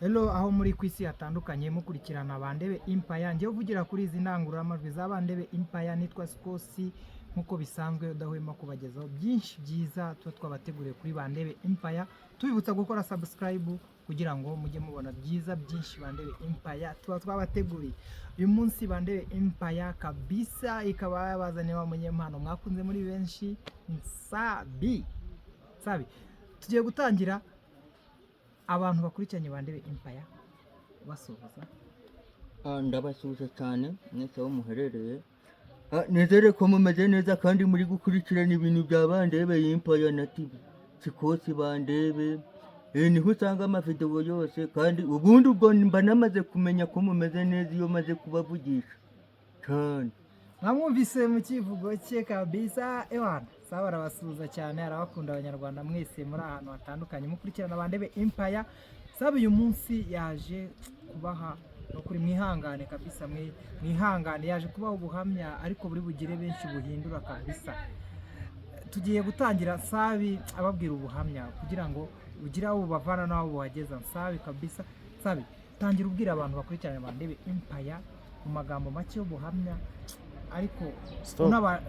Hello, aho muri ku isi hatandukanye mukurikirana Bandebe Empire. Njyewe uvugira kuri izi ndangururamajwi za Bandebe Empire nitwa Sikosi, nk'uko bisanzwe udahwema kubagezaho byinshi byiza tuba twabateguriye kuri Bandebe Empire. Tubibutsa gukora subscribe kugira ngo mujye mubona byiza byinshi Bandebe Empire tuba twabateguriye. Uyu munsi Bandebe Empire kabisa ikaba yabazaniye wa munyempano mwakunze muri benshi, Nsabi. Nsabi, tugiye gutangira. Abantu bakurikiranye Bandebe Empire basuhuza. Ndabasuhuza cyane mwese aho muherereye. Nizere ko mumeze neza kandi muri gukurikirana ibintu bya Bandebe Empire na TV Sikosi Bandebe. Niho usanga amavidewo yose, kandi ubundi ubwo mba namaze kumenya ko mumeze neza iyo maze kubavugisha cyane. Mwamwumvise mu kivugo cye kabisa. Ewana, saba arabasuhuza cyane, arabakunda. Abanyarwanda mwese muri ahantu hatandukanye mukurikirana Bandebe Empire, saba uyu munsi yaje kubaha kuri mwihangane kabisa, mwihangane, yaje kubaha ubuhamya ariko buri bugire benshi buhindura kabisa. Tugiye gutangira Nsabi ababwira ubuhamya kugira ngo ugire aho bubavana n'aho buhageza. Nsabi kabisa, Nsabi, tangira ubwira abantu bakurikirana Bandebe Empire mu magambo make y'ubuhamya ariko Stop. unaba